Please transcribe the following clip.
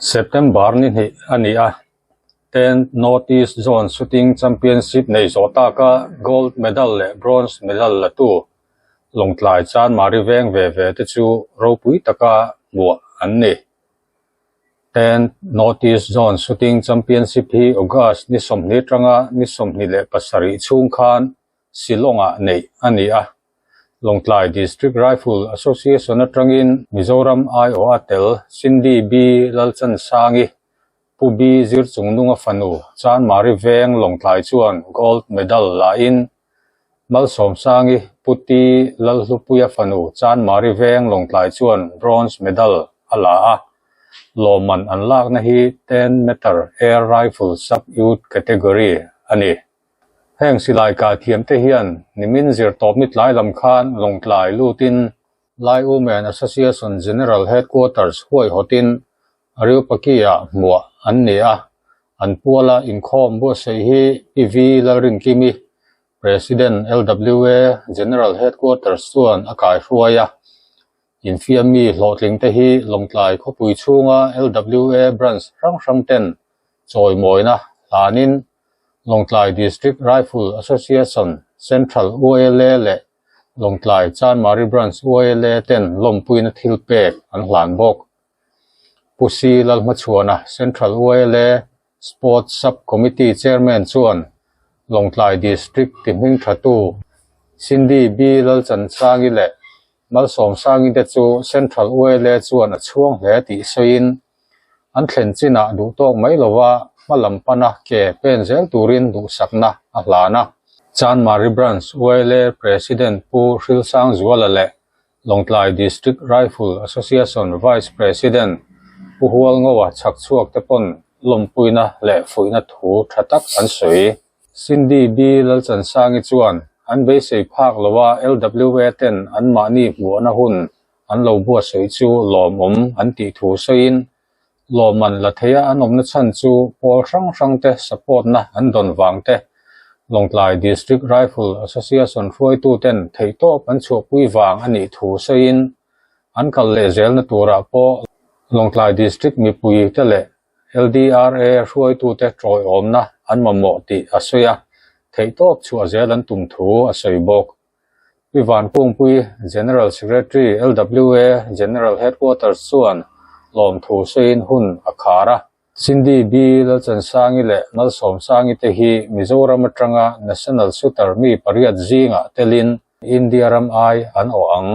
September ni hnih a ni a, Tenth North East Zone Shooting Championship nei zawh taka Gold Medal leh Bronze Medal latu Lawngtlai Chanmari veng ve ve te chu ropui taka hmuah an ni. Tenth North East Zone Shooting Championship hi August ni 20 atanga ni 27 chhung khan Shillong-ah neih a ni a. Lawngtlai District Rifle Association atangin Mizoram aiawha tel Cindy B Lalchansangi, Pu B Zirchungnunga fanu Chanmari Veng Lawngtlai chuan Gold Medal lahin Malsawmsangi, Pu T Lalhlupuia fanu Chanmari Veng Lawngtlai chuan Bronze Medal a la a. Lawmman an lakna hi 10 Meter Air Rifle Sub-Youth Category a ni. Heng silai kah thiam te hian nimin zirtawp ni tlai lam khan Lawngtlai lutin Lai Women Association General Headquarters huaihawtin Areopagi-ah hmuah an ni a, an puala inkhawm buatsaih hi Pi V Lalrinkimi, President LWA General Headquarters chuan a kaihruai a. Infiammi hlawhtling te hi Lawngtlai khawpui chhunga LWA branch hrang hrang ten chawimawina hlanin Lawngtlai District Rifle Association, Central YLA leh Lawngtlai Chanmari Branch YLA ten lawmpuina thil pek an hlan bawk. Pu C Lalhmachhuana, Central YLA Sports Sub Committee Chairman chuan Lawngtlai District ti hming thatu Cindy B Lalchansangi leh Malsawmsangi te chu Central YLA chuan a chhuang hle tih sawiin An thlen chinah duhtawk mai lova hma lam pana ke pen zel turin duhsakna a hlan a. Chanmari Branch YLA President Pu Hrilsangzuala leh Lawngtlai District Rifle Association Vice President Pu Hualngoa chhakchhuak te pawn lawmpuina leh fuihna thu tha tak an sawi. Cindy B Lalchansangi chuan an beisei phak loa LWA ten anmahni hmuhna hun an lo buatsaih chu lawmawm an tih thu sawiin lawmman la theia an awmna chhan chu pawl hrang hrang te support na an dawn vang te, Lawngtlai District Rifle Association hruaitu ten theihtawp an chhuahpui vang a nih thu sawiin an kal leh zelna turah pawh Lawngtlai District mipui te leh LDRA hruaitu te tawiawmna an mamawh tih a sawi a, theihtawp chhuah zel an tum thu a sawi bawk. Pi Vankungpui, General Secretary, LWA General Headquarters chuan lawmthu sawiin hun a khar a. Cindy B Lalchansangi leh Malsawmsangi te hi Mizoram atanga National Shooter mi pariat zingah telin India ram ai an awh ang.